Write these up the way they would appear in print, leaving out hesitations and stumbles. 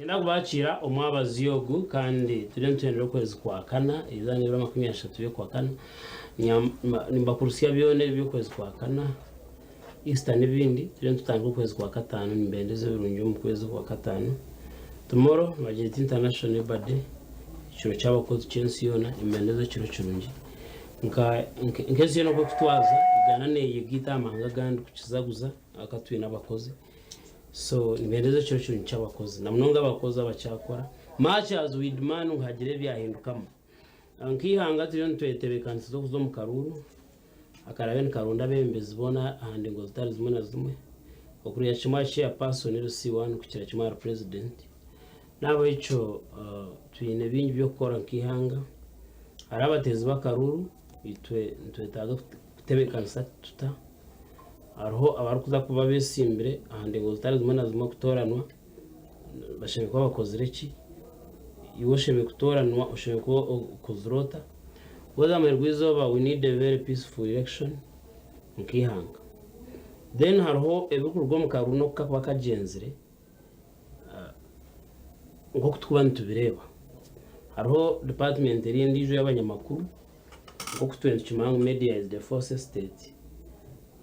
Niinyenda kubakiira omwabazyo ogu kandi turiyo nitwendera okwezi kwa kana, eizooba n'ebiro 30 by'okwa kana. Nimbakurutsya byona eby'okwezi kwa kana, Easter n'ebindi. Turiyo nitutandika okwezi kwa kataano, nimbendeza ebirungi omu kwezi kwa kataano. Tomorrow nibagyeta International Labour Day, ekiro ky'abakozi ky'ensi yoona, nimbendeza ekiro kirungi. Nk'ensi yoona oku erikutwaza, Uganda neeyegaita aha mahanga agandi kukizaguza ahakuba twine abakozi. So nibendeza ekiro kirungi ky'abakozi na munonga abakozi abakyakora much as we demand ngu hagire ebyahindukamu. Nk'eihanga turiyo nitwetebeekanisiza okuza omu karuuru akaraabe nikaronda abeebembezi boona aha ndengo zitari zimwe na zimwe okurira kimwe aha chairperson LC1 kukira kimwe ahari president. N'ahabw'ekyo twine bingi by'okukora nk'eihanga. Hariho abateezi b'akaruuru itwe nitwetaaga kutebeekanisa tuta? Hariho abarikuza kuba beesimbire aha ndengo zitari zimwe na zimwe kutooranwa, bashemereire kuba bakozire ki? Iwe oshemereire kutooranwa oshemereire kuba okozire ota? Because aha muheru gw'eizooba we need a very peaceful election nk'eihanga. Then hariho ebirikuruga omu karuru n'oku kakuba kagyenzire nk'oku turikuba nitubireeba. Hariho department eri endiijo ey'abanyamakuru. Nk'oku twena nitukimanya ngu media is the fourth estate,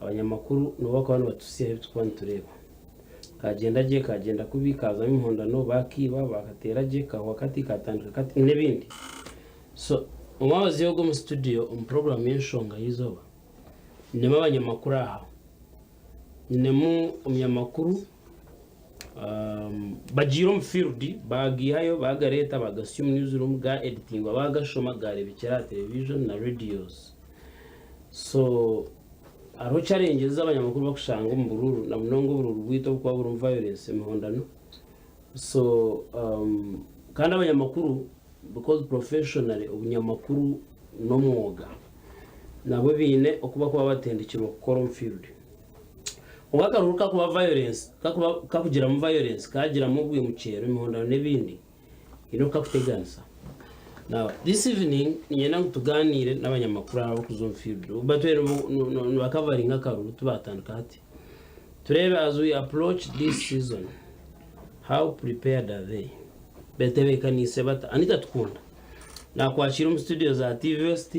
abanyamakuru nibo barikuba nibatuhitsyaho ebi turikuba nitureeba. Kagyenda gye, kagyenda kubi, kaazamu emihondano, baakiiba, baakateera gye, kahwa kati, kaatandika kati, n'ebindi. So, omwabazyo ogu omu studio omu puroguraamu y'enshonga y'eizooba, nyinemu abanyamakuru aha. Nyinemu omunyamakuru Bagiire omu field baagaihayo baagareeta baagasya omu news room ga editingwa baagashoma gaareebekyera aha television na radios. So hariho challenges ezi abanyamakuru barikushanga omu buruuru na munonga oburuuru bwaitu oburikuba burimu violence emihondano. So kandi abanyamakuru because professionally obunyamakuru n'omwoga nabo baine oku barikuba batendekirwe kukora omu field. Kwonka akaruuru kakuba violence kakuba kakugiramu violence kagiramu obwimukyero emihondano n'ebindi haine oku kakuteganisa. Now this evening niinyenda ngu tugaaniire n'abanyamakuru aba abarikuza omu field batwire nibakavaringa akaruuru tibatandika hati. Tureebe as we approach this season how prepared are they? Betebeekaniise bata? Anita Tukunda naakwakiira omu studio za TV West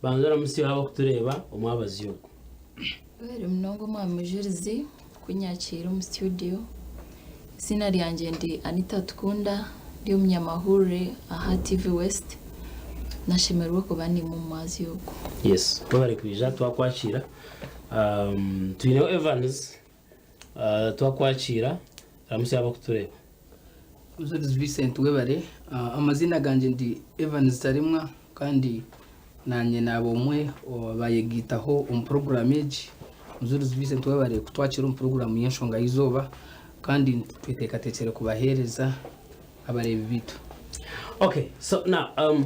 banza oramutsye abarikutureeba omwabazyo ogu. Webare munonga Omwami Mujurizi kunyakiira omu studio. Eiziina ryangye ndi Anita Tukunda ndi omunyamahurire aha TV West. Nashemererwa kuba niimwe omu mwazyo ogu. Yes, webare kwija twakwakiira. Um, twineho Evans uh, twakwakiira ramutsya abakutureeba. Mujurizi Vincent webare. Uh, amaziina gangye ndi Evans Tarimwa Kandi naanye naaba omwe owabayegaitaho omu puroguraamu egi. Mujurizi Vincent webare kutwakiira omu puroguraamu y'enshonga y'eizooba kandi tweteekateekire kubaheereza abareebi baitu. Okay, so now um,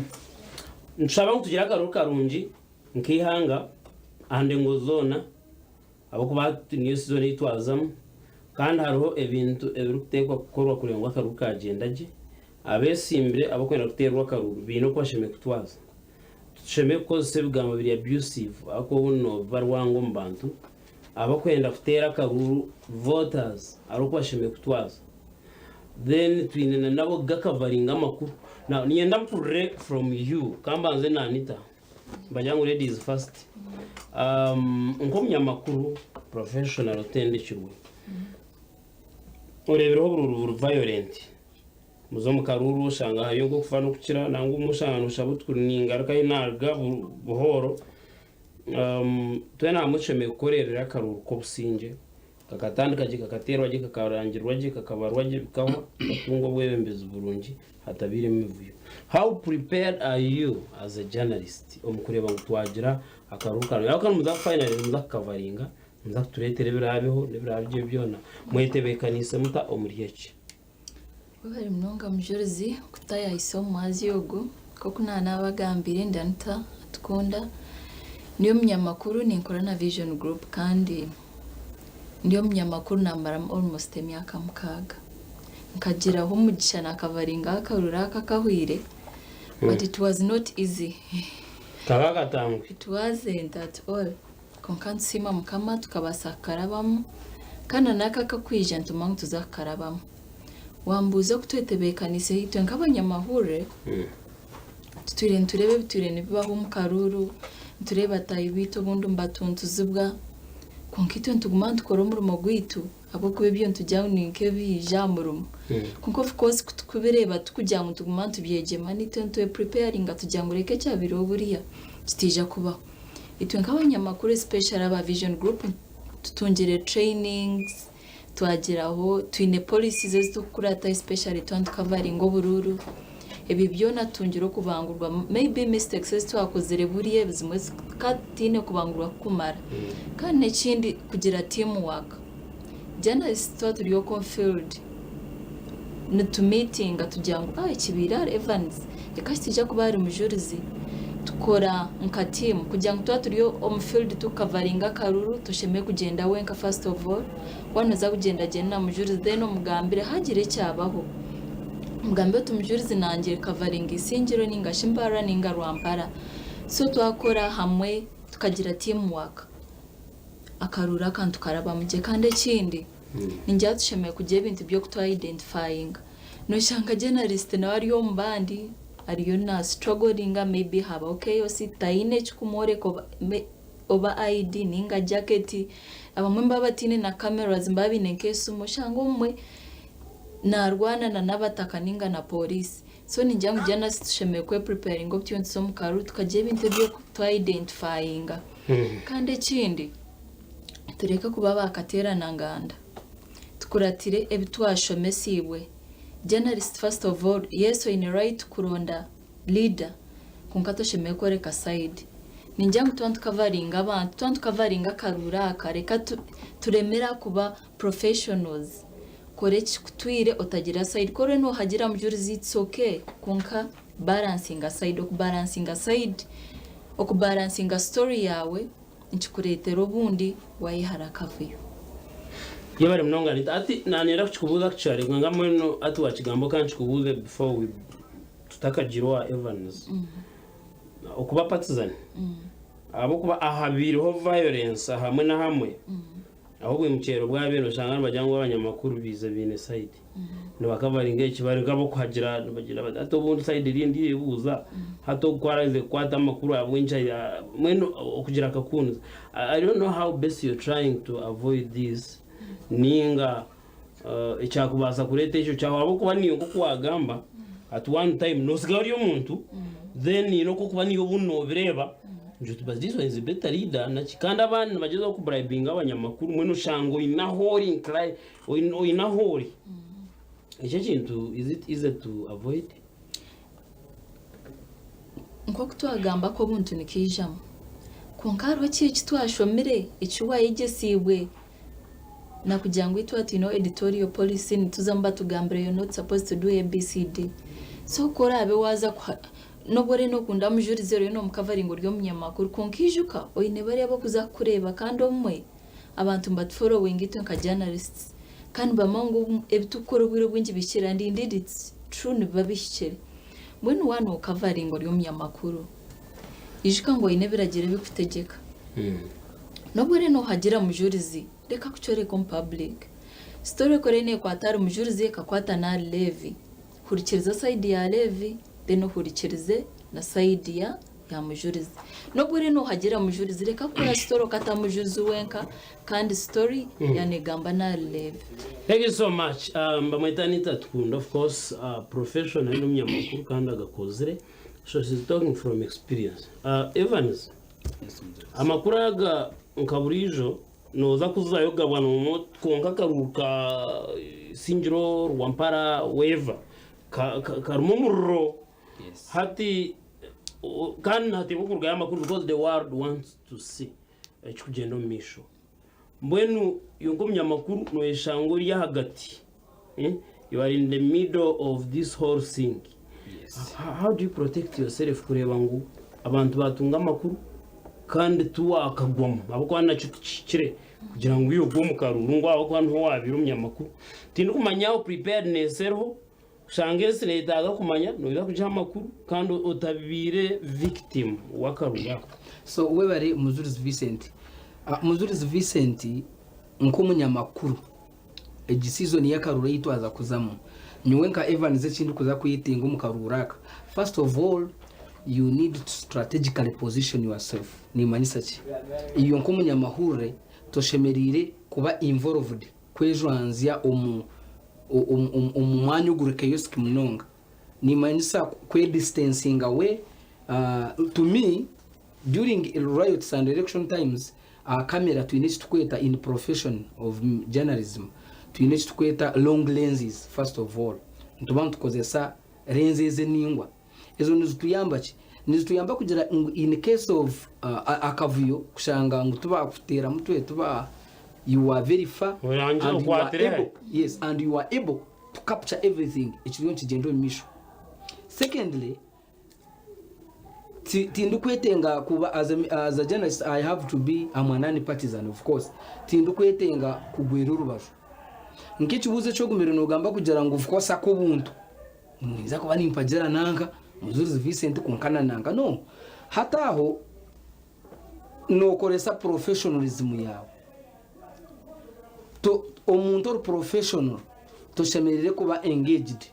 nitushaba ngu tugire akaruru karungi nk'eihanga aha ndengo zoona ahabw'okuba hati niyo sizoni ei twazamu kandi hariho ebintu ebirikuteekwa kukorwa kureba ngu akaruru kaagyenda gye. Abeesimbire abarikwenda kuteerwa akaruru baine oku bashemereire kutwaza. Titushemereire kukozesa ebigambo biri abusive ahakuba obundi noobiba rwango omu bantu. Abarikwenda kuteera akaruru, voters, hariho oku bashemereire kutwaza. Then twine na n'ab'okugakavaringa amakuru. Now niinyenda mpurire from you, ka mbanze na Anita, nibagira ngu ladies first. Nk'omunyamakuru professional otendekirwe, oreebireho oburuuru buri violent. Muza omu karuuru oshanga hariyo nk'okufa n'okukira nangwa obumwe oshanga noshaba oti kuri ningarukayo naruga buhooro. Twena hamwe tushemereire kukoreerera akaruuru k'obusingye kakatandika gye kakateerwa gye kakarangirwa gye kakabarwa gye bikahwa tukatunga obwebembezi burungi hatabairemu mivuyo. How prepared are you as a journalist omu kureeba ngu twagira akaruuru karungi ahabw'okuba nimuza finally nimuza kukavaringa nimuza kutureetera ebiraabeho n'ebiraabe gye byona mwetebeekaniise muta omuri eki? Webare munonga Mujurizi kutayayisa omu mwazyo ogu. Nk'oku naanabagambiire ndi Anita Atukunda, ndi omunyamakuru ninkora na Vision Group kandi ndi omunyamakuru naamaramu almost emyaka mukaaga. Nkagiraho omugisha naakavaringaho akaruru aka akahweire but it was not easy. Kaba akatangwe. It wasn't at all. Kwonka nitusiima Mukama tukabaasa kukarabamu, kandi na n'aka akakwija nitumanya ngu nituza kukarabamu. Wambuuza oku twetebeekaniise itwe nk'abanyamahurire tutwire nitureeba ebitwire nibibaho omu karuuru, nitureeba bataahi baitu obundi nibatuntuzibwa kwonka itwe nituguma nitukora omurimo gwaitu ahabw'okuba ebyo nitugira ngu ni nk'ebiija aha murimo. Kwonka of course ku turikubireeba tikugira ngu nituguma nitubyegyema naitwe nitwepreparinga tugira ngu reka ekyabaireho buriya kitaija kubaho. Itwe nk'abanyamakuru especially aba Vision Group tutungire trainings, Twagiraho twine policies ezi turikukurata especially twaba nitukavaringa oburuuru. Ebyo byona tutungire okubangurwa maybe mistakes ezi twakozire buriya ezimwe zikaba tutaine kubangurwa kukumara. Kandi n'ekindi kugira team work. Journalists twaba turi okwo omu field nitu meetinga tugira ngu ah ekibaire ahari Evans reka kitaija kuba ahari Mujurizi. Tukora nka team kugira ngu twaba turi omu field turikukavaringa akaruru toshemereire kugyenda wenka first of all. Waaba nooza kugyenda gyenda na Mujurizi then omugambire haagira ekyabaho omugambire oti Mujurizi nangye kavaringa Isingiro ninga shi Mbarara ninga Rwampara. So twakora hamwe tukagira team work akaruru aka nitukarabamu gye. Kandi ekindi ningira tushemereire kugira ebintu by'oku identifyinga. Noshanga journalist nawe ari omu bandi ariyo na strugglinga maybe habaho chaos taine ekikumworeka oba oba ID ninga jacket abamwe nibaba bataine na cameras nibaba baine nk'esimu oshanga obumwe narwana na n'abataka ninga na police so ningira ngu journalist tushemereire kwe preparinga obu turiyo nituza omu karuru tukagira ebintu eby'oku identifyinga kandi ekindi tureke kuba ba kateerana nganda. Tukuratire ebi twashomesiibwe. Journalist first of all, yes oine right kuronda leader kwonka toshemereire kworeka side. Ningira ngu twaba nitukavaringa abantu, twaba nitukavaringa akaruuru aka reka turemere aha kuba professionals. Kora ekikutwire otagira side. Ku oriyo nohagira mujurizi it's okay kwonka balancinga side. Okubalancinga side, okubalancinga story yaawe nikikureetera obundi waayehara akavuyo. Yebare munonga Anita. Ati nanyenda kukikubuuza actually kwonka mbwenu ati wakigamba okankikubuuze before we tutakagira owa Evans. Okuba partisan. Ahabw'okuba ahabaireho violence ahamwe n'ahamwe Ahu obwimukyero bwabaire noshanga nibagira ngu abanyamakuru baize baine side nibakavaringa eki bari nk'abokuhagira nibagira bati hati obundi side eri endiijo ebuuza hati ogu ku araaze kukwata amakuru ahabw'enki mbwenu okugira akakunzi I don't know how best you're trying to avoid this ninga ekyakubaasa kureeta ekyo kyaho ahabw'okuba niiwe nk'oku waagamba at one time noosigayo ori omuntu then haine oku orikuba niiwe obundi noobireeba ngira oti but this one is a better leader naki kandi abandi nibagyezaho kuburayibinga abanyamakuru mbwenu oshanga oine ahu ori incline oine ahu ori ekyo ekintu is it easy to avoid? Nk'oku twagamba ku obuntu nikiijamu kwonka hariho ki eki twashomire eki waayegyesiibwe Na kugira ngu itwe twine editorial policy nituzamu batugambira you're not supposed to do ABCD. So ku oraabe waaza kuha n'obu oriyo nookunda mujurizi oriyo noomukavaringa ori omunyamakuru kwonka ijuka oine bariya abarikuza kukureeba kandi obumwe abantu nibatuforowinga itwe nka journalists kandi nibamanya ngu ebi turikukora obwire obwingi bihikire and indeed it's true nibiba bihikire. Mbwenu waaba nookavaringa ori omunyamakuru ijuka ngu oine ebiragiro ebirikutegyeka. N'obu oriyo noohagira mujurizi, reka kukyoreka omu public. Story ku eriyo neekwata ahari mujurizi ekakwata n'ahari Leevi. Hurikiriza side ya Leevi then ohurikirize na side ya ya mujurizi. N'obu oriyo noohagira mujurizi, reka kukora story okata mujurizi wenka kandi story yaaba neegamba n'ahari Leevi. Thank you so much. Bamweta Anita Tukunda of course profession ari n'omunyamakuru kandi agakozire so she's talking from experience. Evans, Amakuru aga nka buriijo nooza kuzayo gabwa nomu kwonka akaruuru ka Isingiro, Rwampara, wherever karimu omuriro hati kandi nihateekwa kurugayo amakuru because the world wants to see ekirikugyenda omu maisho. Mbwenu iwe nk'omunyamakuru noyeshanga ori ahagati, you are in the middle of this whole thing. How do you protect yourself kureeba ngu abantu batunga amakuru kandi tiwakagwamu ahabw'okuba nakyo tikihikire kugira ngu iwe ogwe omu karuuru ngu ahabw'okuba niho wabaire omunyamakuru. Tindikumanya ahu preparedness eriho, oshanga ensi neyetaaga kumanya noija kugiha amakuru kandi otabaire victim w'akaruuru ako. So webare Mujurizi Vincent. Mujurizi Vincent nk'omunyamakuru egi season y'akaruru ei twaza kuzamu. Nyowe nka Evans eki ndikuza kwetenga omu karuuru aka, first of all you need to strategically position yourself. Nimanyisa ki? Iwe nk'omunyamahurire toshemereire kuba involved, kwejwanzya omu omu mwanya oguri chaotic munonga. Nimanyisa kwe distancinga we to me during riots and election times aha camera twine eki tukweta in profession of journalism twine eki tukweta long lenses first of all nituba nitukozesa lenses eningwa ezo nizituyamba ki nizituyamba kugira ngu in case of akavuyo kushanga ngu tibakutera mutwe tiba you are very far Orangire and you are okwatire able yes and you are able to capture everything ekiriyo nikigyenda omu maisho secondly Tindikwetenga kuba as a, as a journalist I have to be I'm an non-partisan of course. Tindikwetenga kugwera orubaju. Nk'ekibuuzo eki ogumire nogamba kugira ngu of course ak'obuntu ninza kuba nimpagira nanka Mujurizi Vincent kwonka na nanka no. Hati aho nokoresa professionalism yaawe. To, omuntu ori professional toshemereire kuba engaged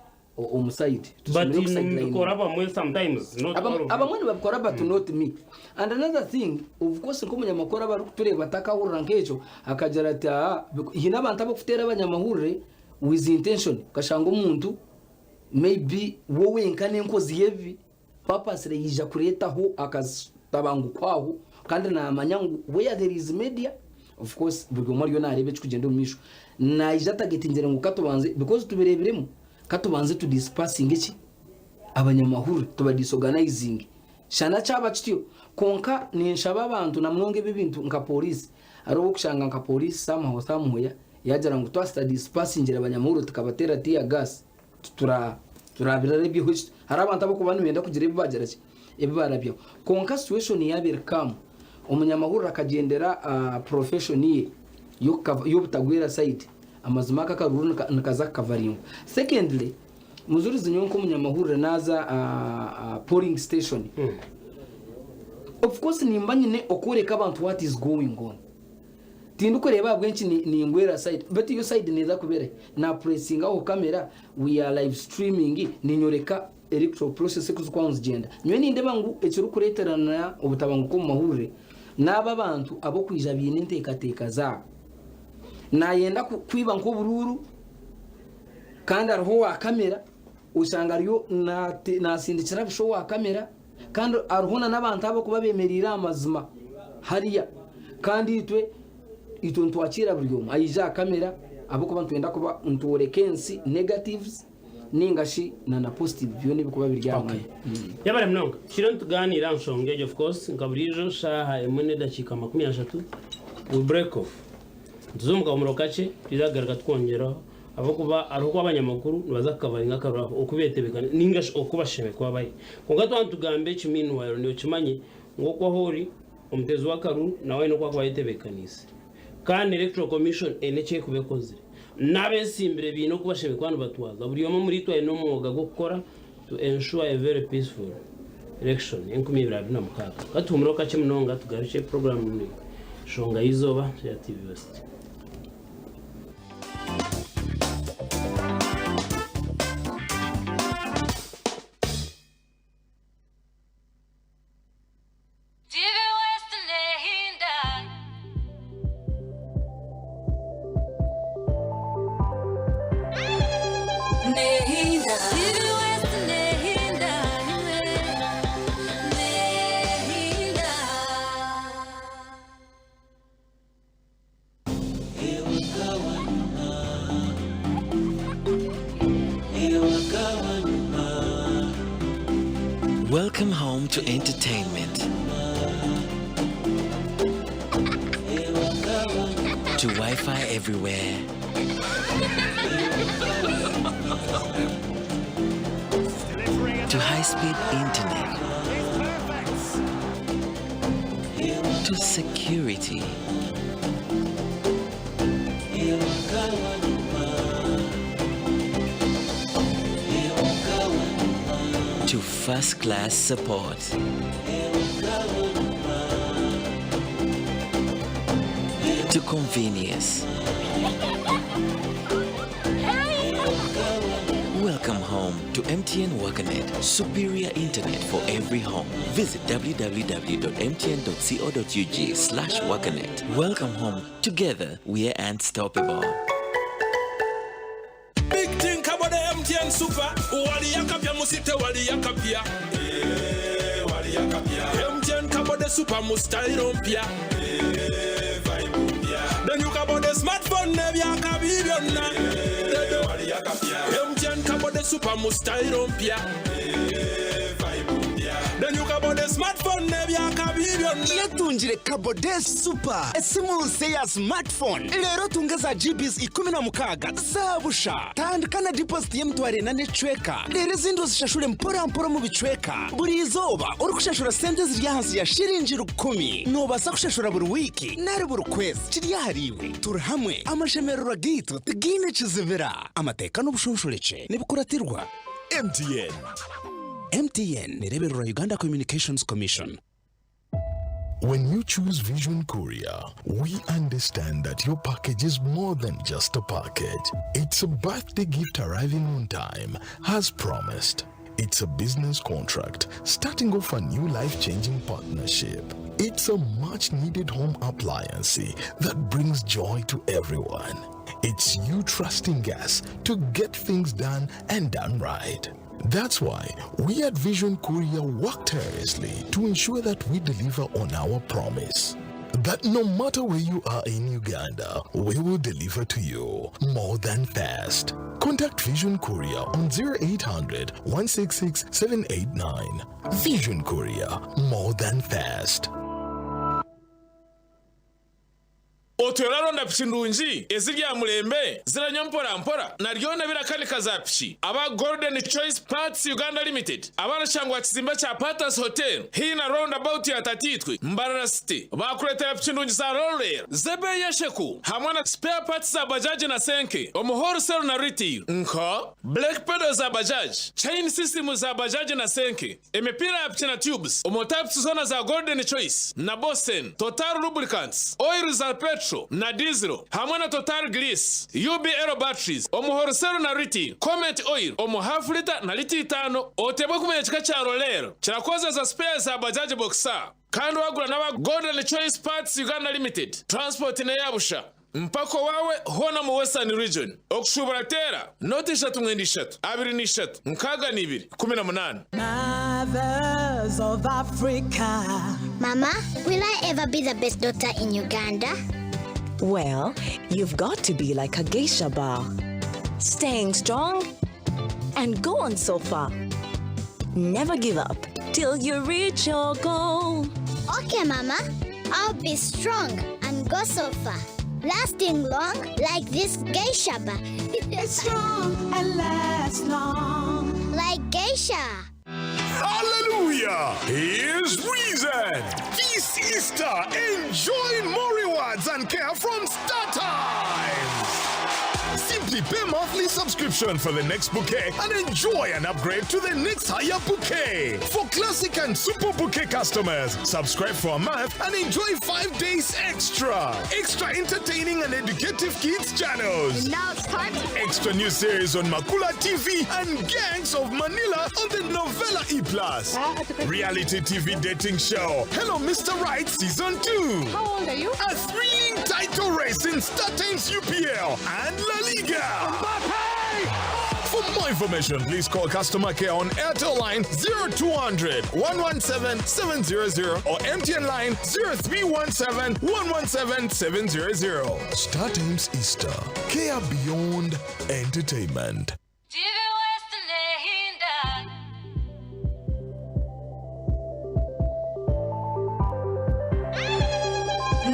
omu side But nibikora abamwe sometimes not all of you. Abamwe nibabikora but not me. And another thing of course nk'omunyamakuru aba arikutureeba atakahurira nk'ekyo akagira ati aa haine abantu abarikuteera abanyamahurire with intention okashanga omuntu maybe we wenka n'enkozi y'ebibi Purposely yaija kureetaho akatabanguko aho kandi naamanya ngu where there is media of course buri omwe ariyo naareeba ekirikugyenda omu maisho. Naija atagetingire ngu katubanze because tubireebiremu katubanze tu dispersinge ki abanyamahurire tuba disorganizinge. Shana kyaba kityo kwonka ninshaba abantu na munonga ebi ebintu nka police hariho obu orikushanga nka police somehow somewhere yaagira ngu twaba tutadispersingire abanyamahurire tukabateera tear gas Turabirarebyeho eki hariho abantu abarikuba nibenda kugira ebi bagira ki ebi barabyaho kwonka situation yaaba eri calm omunyamahurire akagyendera aha profession ye y'obutagwera side amazima aka akaruru nikaza kukavaringwa. Secondly mujurizi nyowe nk'omunyamahurire naaza aha polling station of course nimba nyine okworeka abantu what is going on. Tindikureeba ahabw'enki ningwera side beitu yo side neeza kuba erihe? Na pressinga aho camera we are live streaming ninyoreka electoral process oku zirikuba nizigyenda. Nyowe nindeeba ngu ekirikureeterana obutabanguko omu mahurire n'abo abantu ab'okwija baine enteekateeka zaabo. Nayenda kwiba nk'oburuuru kandi hariho owa camera oshanga ariyo nasindikira busha owa camera. Kandi hariho na n'abantu abarikuba bemereire aha mazima hariya kandi itwe itwe nitwakiira buri omwe aija aha kamera ahabw'okuba nitwenda kuba nitworeka ensi negatives ninga shi na na positive byona ebirikuba biri aha mwanya. Yebare munonga. Tukiriyo nitugaaniira aha nshonga egyo of course nka buriijo shaaha emwe n'edakiika 30 we break off. Nituza omu kahumuro kakye twija kugaruka tukwongyeraho ahabw'okuba hariho oku abanyamakuru nibaza kukavaringa akaruru ako oku betebeekaniise ninga shi oku bashemereire kuba bari. Kwonka twaba nitugamba eki meanwhile niiwe okimanye ngu oku ahu ori omuteezi w'akaruru nawe aine oku arikuba ayetebeekaniise. Kandi Electoral Commission eine eki erikuba ekozire. N'abeesimbire baine oku bashemereire kuba nibatwaza. Buri omwe omuriitwe aine omwoga gw'okukora to ensure a very peaceful election 2026. Ka tuhumureho kakye munonga tugarukye puroguraamu ni Nshonga y'eizooba ya TV West. TV West nehinda. Nehinda. TV West nehinda. Nehinda. Welcome home to entertainment. To Wi Fi everywhere. To high speed internet. To security. To first class support. To convenience. home to MTN WakaNet, superior internet for every home. Visit www.mtn.co.ug slash wakanet. Welcome home. Together, we are unstoppable. Big thing about the MTN Super. Waliyakapya musite waliyakapya. Eh, waliyakapya. MTN kabode Super mustyle mpya. Eh, vibe mpya. Then you kabode smartphone nebyakabi byonna. Eh, waliyakapya. MTN kabode Super mustyle mpya. Eh, vibe mpya. Then you kabode smartphone nebyakabi byonna. Yetungire Kabode Super, esimu nse ya smartphone. Leero otunge za GBs 16 za busha. Tandika na deposit y'emitwaro ena n'ekicweka, reero ezindi ozishashure mpora mpora omu bicweka. Buri izooba orikushashura sente eziri ahansi ya shiringi 1,000. Noobaasa kushashura buri wiiki nari buri kwezi, kiri ahariiwe. Turi hamwe, amashemererwa gaitu tigaine kizibira. Amateeka n'obushonshorekye nibikuratirwa. MTN. MTN nereebererwa Uganda Communications Commission. When you choose Vision Courier, we understand that your package is more than just a package. It's a birthday gift arriving on time, as promised. It's a business contract starting off a new life changing partnership. It's a much needed home appliance that brings joy to everyone. It's you trusting us to get things done and done right. That's why we at Vision Courier work tirelessly to ensure that we deliver on our promise. That no matter where you are in Uganda, we will deliver to you more than fast. Contact Vision Courier on 0800 166 789. Vision Courier, more than fast. Otyo oraronda piki ndungi eziri aha murembe ziranywa mpora mpora naryona birakanika za piki aba Golden Choice Parts Uganda Limited abarashangwa aha kizimbe kya Patas Hotel haihi na roundabout ya Tatiitwe Mbarara City bakureetera piki ndungi za Roller z'ebeeyi esheku hamwe na spare parts za Bajaj na Senke omu wholesale na retail nka brake pedal za Bajaj, chain system za Bajaj na Senke, emipiira ya piki na tubes omu types zoona za Golden Choice na Bosen, Total Lubricants, oil za petrol na diesel hamwe na Total Grease, UBL batteries omu wholesale na retail, Comet oil omu half liter na lita itaano. Otebwe kumanya ekika kya Roller kirakozesa spare za Bajaj Boxer kandi wagura n'aba Golden Choice Parts Uganda Limited transport n'eyabusha mpaka owawe hoona omu Western Region. Okushuubura teera noti ishatu mwenda ishatu abiri na ishatu nkaaga na ibiri ikumi na munaana. Mothers of Africa. Mama, will I ever be the best daughter in Uganda? Well, you've got to be like a geisha bar. Staying strong and go on so far. Never give up till you reach your goal. Okay, Mama. I'll be strong and go so far. Lasting long like this geisha bar. It's strong and lasts long. Like geisha. Hallelujah! Here's reason. This Easter, enjoy more rewards and care from StarTimes. Simply pay monthly subscription for the next bouquet and enjoy an upgrade to the next higher bouquet. For classic and super bouquet customers, subscribe for a month and enjoy 5 days extra. Extra entertaining and educative kids channels. And now it's time to Extra new series on Makula TV and Gangs of Manila on the Novella E Plus. Reality TV dating show Hello Mr. Right Season 2. How old are you? A thrilling title race in StarTimes UPL and La Liga. For more information, please call customer care on Airtel line 0200 117 700 or MTN line 0317 117 700. StarTimes Easter. Care beyond entertainment. TV West Nehinda.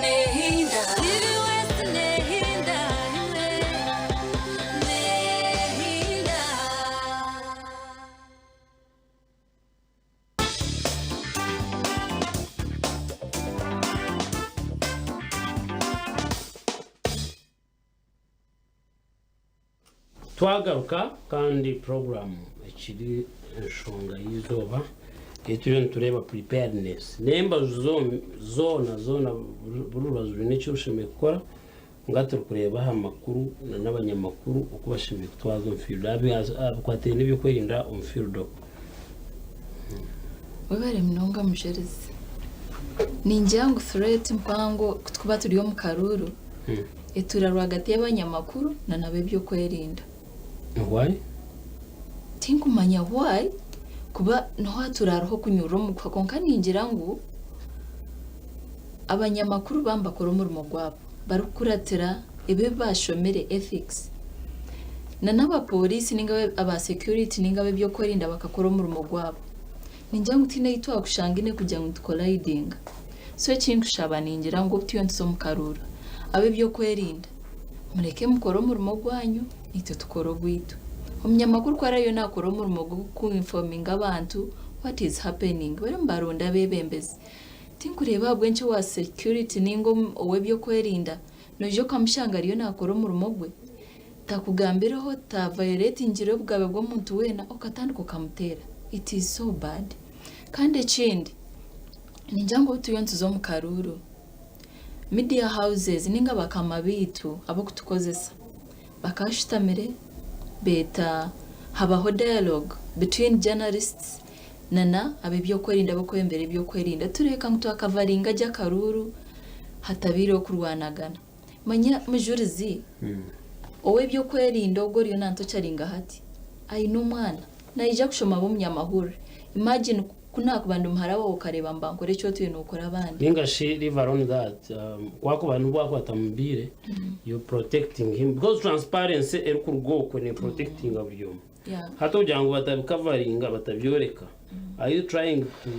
Nehinda. TV West Nehinda. Nehinda. Twagaruka kandi puroguramu ekiri enshonga y'eizooba ei turiyo nitureeba preparedness n'embaju zoona zoona buri rubaju rwine eki rushemereire kukora. Nga turikureeba aha makuru na n'abanyamakuru oku bashemereire kutwaza omu field aha bikwatiraine n'ebyokwerinda omu field okwo. Webare munonga Mujurizi. Ningira ngu threat mpango kutukuba turi omu karuuru etuura rwagati y'abanyamakuru na n'ab'ebyokwerinda. Why? Tinkumanya why kuba niho hatuura hariho okunyurura omuguha kwonka ningira ngu abanyamakuru baaba nibakora omurimo gwabo barikukuratira ebi ebi baashomire, ethics, na n'abapooriisi nainga aba security nainga ab'ebyokwerinda bakakora omurimo gwabo, ningira ngu tihaine ei twakushangaine kugira ngu nitukolayidinga. So eki nkushaba ningira ngu obu turiyo nituza omu karuuru, ab'ebyokwerinda mureke mukore omurimo gwanyu naitwe tukore ogwaitu. Omunyamakuru ku araabe naakora omurimo gw'okuinfominga abantu what is happening, bariyo nibaronda abeebembezi. Tinkureeba ahabw'enki owa security nainga ow'ebyokwerinda noija okamushanga ariyo naakora omurimo gwe, takugambireho, ta violatingire obugabe bw'omuntu weena okatandika okamuteera. It is so bad. Kandi ekindi, ningira ngu obu turiyo nituza omu karuuru, media houses nainga bakama baitu ab'okutukozesa bakaashutamire beeta habaho dialogue between journalists na na ab'ebyokwerinda ab'okwebembera eby'okwerinda tureeka ngu twakavaringa gye akaruuru hatabaireho kurwanagana. Manya Mujurizi, ow'ebyokwerinda ogwo oriyo nantokyaringa hati aine omwana naija kushoma abe omunyamahurire. Imagine ku naakuba ndi muhara waawe okareeba mba nkora eki otwire nookora abandi. Ninga shi leave alone that kwakuba n'obu wakuba otamubiire you protecting him because transparency erikuruga okwe ne protectinga buri omwe. Hati ogira ngu batabikavaringa batabyoreka are you trying to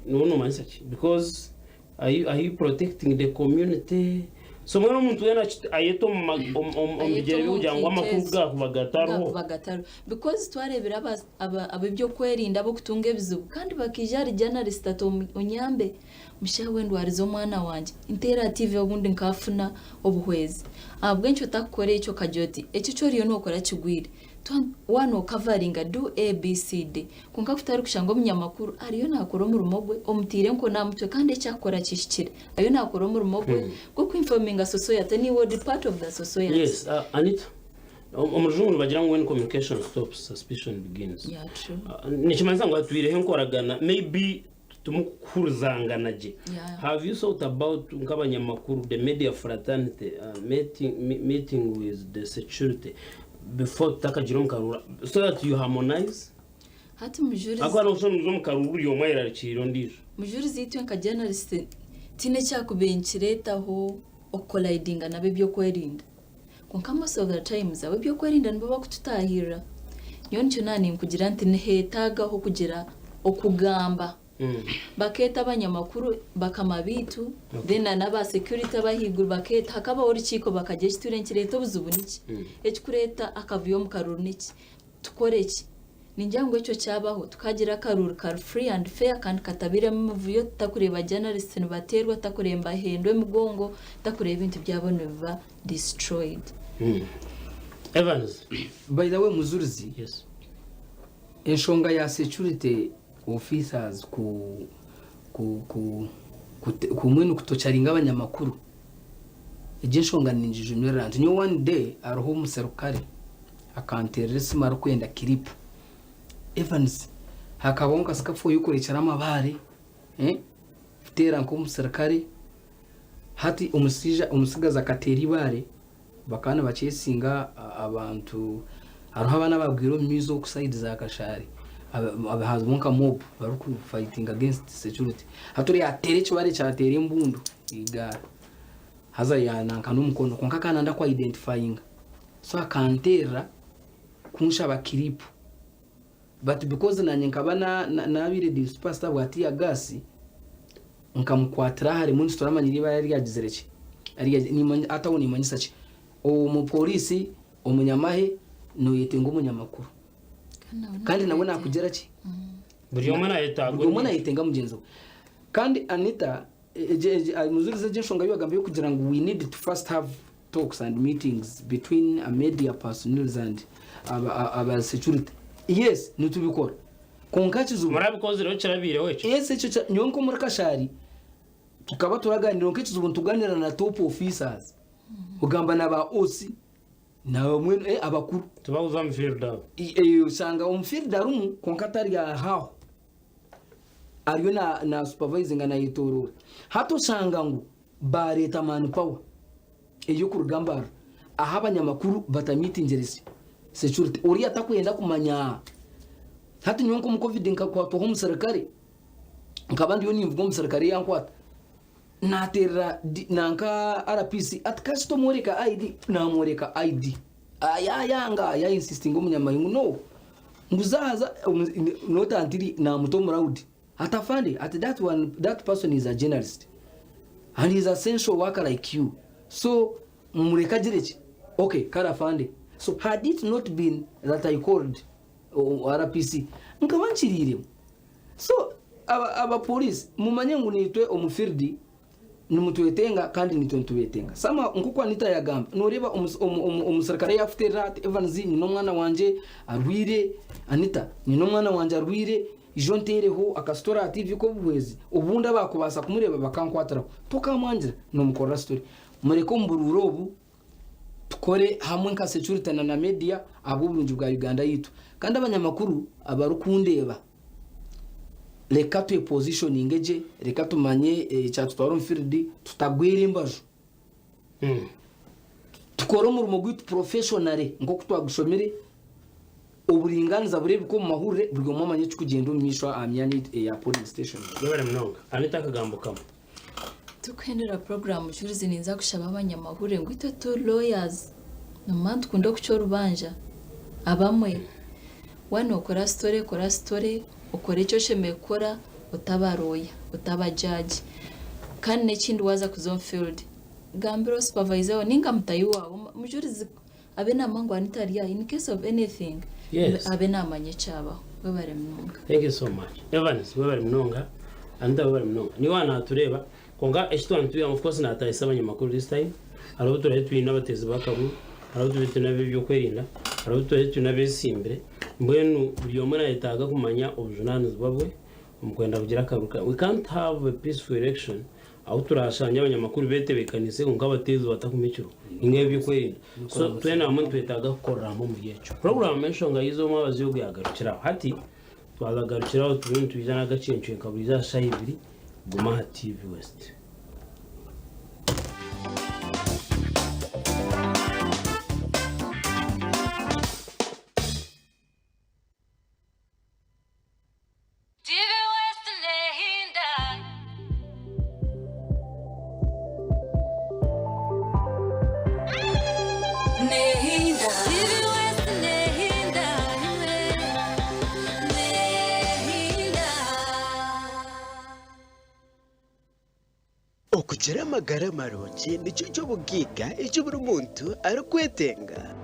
niwe nomanyisa ki because are you, are you protecting the community so mbwenu omuntu weena ayeta omu bigyere bye kugira ngu amakuru gakuba gatariho gatariho because twarebire ab'ebyokwerinda ab'okutunga ebizibu kandi bakaija ahari journalist ati onyambe mushaho endwarize omwana wangye nteera aha TV obundi nkafuna obuhwezi ahabw'enki otakukora ekyo okagira oti eki eki oriyo nokora kigwire Waaba nookavaringa do ABCD. Kwonka ku tarikushanga omunyamakuru ariyo naakora omurimo gwe, omutaire enkoni aha mutwe kandi eki arikukora kihikire. Ariyo naakora omurimo gwe gw'okuinfominga sosoyate naiwe ori part of the society. Yes, Anita, omu rujungu nibagira ngu when communication stops, suspicion begins. Yeah, true. Nikimanyisa ngu hatwireho enkoragana, maybe timukuhurizangana gye. Have you thought about nk'abanyamakuru, the media fraternity, meeting with the security before tutakagira omu karuuru so that you harmonize? Hati Mujurizi. Ahakuba noshusha nimuza omu karuuru buri omwe ayerarikiriire ondiijo. Mujurizi itwe nka journalist tihaine ekyakubaire nikireetaho okukolidinga nab'ebyokwerinda. Kwonka most of the times ab'ebyokwerinda nibo bakututaahirira. Nyowe nikyo naaba ninkugira nti niheetaagaho kugira okugamba. Bakeeta abanyamakuru bakama baitu then na n'aba security ab'ahaiguru bakeeta hakabaho orukiiko bakagira ekitwire nikireeta obuzibu niki? Ekikureeta akavuyo omu karuuru niki? Tukore ki? Ningira ngu ekyo kyabaho tukagira akaruuru kari free and fair kandi katabairemu mivuyo tutakureeba journalists nibateerwa, tutakureeba nibahendwa emigongo, tutakureeba ebintu byabo nibiba destroyed. Evans. By the way Muzurizi, Yes. enshonga ya security officers ku ku ku ku mbwenu kutocharinga abanyamakuru egyo enshonga ningijumirira nti nyowe one day hariho omuserukare Akanteerera esimu arikwenda kiripu. Evans, hakabaho nka sikafu ey'okurekyera amabaare, kuteera nk'omusirikare. Hati omushaija omutsigazi akateera eibaare, bakaba nibakyesinga abantu, hariho abaana abaagwire omu maizi oku sayidi za Kashaari, harimu nka mob barikufayitinga against security. Hati oriya yaateera ekibaare kyateera embundu eigaari, haza yaananka n'omukono kwonka akaba nayenda ku identifyinga. So akanteerera kunshaba kiripu but because nanye nkaba nabaire dispersed ahabwa tear gas nkamukwatira ahari mbwenu tituramanyire ibara ryagizire ki hati aho nimanyisa ki omupoliisi omunyamahe noyetenga omunyamakuru kandi nawe nakugira ki Buri omwe nayetaaga buri omwe nayetenga mugyenzi we kandi Anita Mujurizi egyo enshonga ei wagamba ey'okugira ngu we need to first have talks and meetings between media personnels and aba security yes nitubikora kwonka ekizibu Murabikozireho kirabaireho ekyo? Yes ekyo nyowe nk'omuri Kashari tukaba turaganira kwonka ekizibu nituganira na top officers. Ogamba na ba OC na bamwe abakuru. Tibakuza omu field abo. Oshanga omu field arimu kwonka atari ahaho. Ariyo na supervisinga nayetoroora. Hati oshanga ngu bareeta man power ey'okuruga Mbarara ahu abanyamakuru batamiitingire security. Oriya takwenda kumanya. Hati nyowe nk'omu covid nkakwatwaho omusirikare, nkaba ndiyo ninvuga omusirikare yankwata. Naterera nanka RPC ati kasita omworeka ID, namworeka ID. Yayanga, ya insistinga omunyamahe ngu no, ngu zaza not until namuta omu round. Ati afande, ati that one, that person is a journalist and is essential worker like you. So mureke agire ki? Okay, kare afande. So had it not been that I called RPC, nkaba nkiriiremu. So aba police mumanye ngu nitwe omu field nimutwetenga kandi nitwe nitubetenga. Sama nkoku Anita yagamba, noreeba omusirikare yakuterera ati Evans nyine omwana wangye arwire, Anita nyine omwana wangye arwire, ija onteereho aka story aha TV k'obuhwezi, obundi abakubaasa kumureeba bakankwatiraho. Tokamwangira, nomukorera story. Mureke omu buruura obu tukore hamwe nka security na na media ahabw'oburungi bwa Uganda yaitu. Kandi abanyamakuru abarikundeeba, reka twe positioninge gye, reka tumanye ekyatutwara omu field, tutagwera embaju. Tukore omurimo gwaitu professionally nk'oku twagushomire, oburingaaniza bureebeke omu mahurire, buri omwe amanye ekirikugyenda omu maisho aha myanya eya polling station. Webare munonga. Anita akagambo kamwe. Tukuhendera puroguramu Mujurizi ninza kushaba abanyamahurire ngu itwe tu lawyers nomanya nitukunda okucwa orubanja abamwe waaba nokora story kora story okore eki oshemereire kukora otaba lawyer otaba judge kandi nekindi waaza kuza omu field gambira supervisor waawe ninga mutahi waawe Mujurizi abe namanya ngu Anita ari aha in case of anything abe namanya ekyabaho. Webare munonga. Thank you so much. Evans webare munonga. Anita webare munonga. Niwe waaba natureeba kwonka eki twaba nitwihamu of course natahisa abanyamakuru this time. Hariho obu turabe twine abateezi b'akaruru, hariho obu turabe twine ab'ebyokwerinda, hariho obu turabe twine abeesimbire. Mbwenu buri omwe nayetaaga kumanya obujunaanizibwa bwe omu kwenda kugira akaruru ka. We can't have a peaceful election ahu turaashangye abanyamakuru beetebeekaniise kwonka abateezi batakumikirwe ninga ab'ebyokwerinda. So twena hamwe nitwetaaga kukorera hamwe omuri ekyo. Puroguraamu enshonga y'eizooba omwabazyo ogu yaagarukira aho. Hati twazagarukira aho turiyo nitwija n'agacencwe nka buriijo aha shaaha ibiri, guma aha TV West. TV West nehinda. Nehinda. TV West nehinda. Nehinda. Okugira amagara marungi nikyo ky'obugaiga eki buri muntu arikwetenga.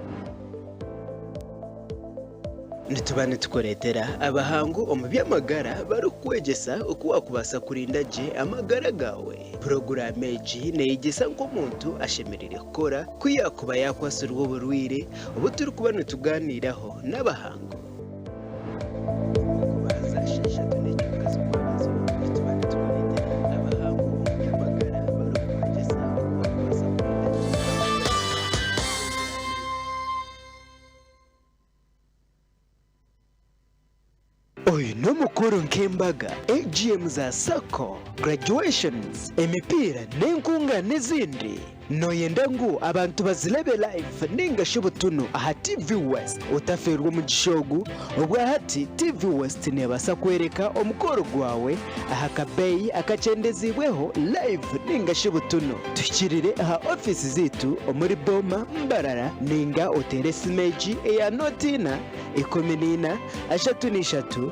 Nituba nitukureetera abahangu omu by'amagara barikukwegyesa oku waakubaasa kurinda gye amagara gaawe. Puroguraamu egi neeyegyesa nk'omuntu ashemereire kukora ku yaakuba yaakwatsirwe oburwaire obu turikuba nitugaaniiraho n'abahangu. Oyu n'omukoro nk'embaga, AGM za sacco, graduations, emipiira n'enkungaana ezindi. Nooyenda ngu abantu bazirebe live nainga shi butunu aha TV West? Otafeerwa omugisha ogu! Obwa hati TV West neebaasa kworeka omukoro gwawe aha kabeeyi akakyendeziibweho live nainga shi butunu. Tuhikirire aha ofiisi zaitu omuri Boma, Mbarara nainga oteere esimu egi eya nooti ina, 14, 33.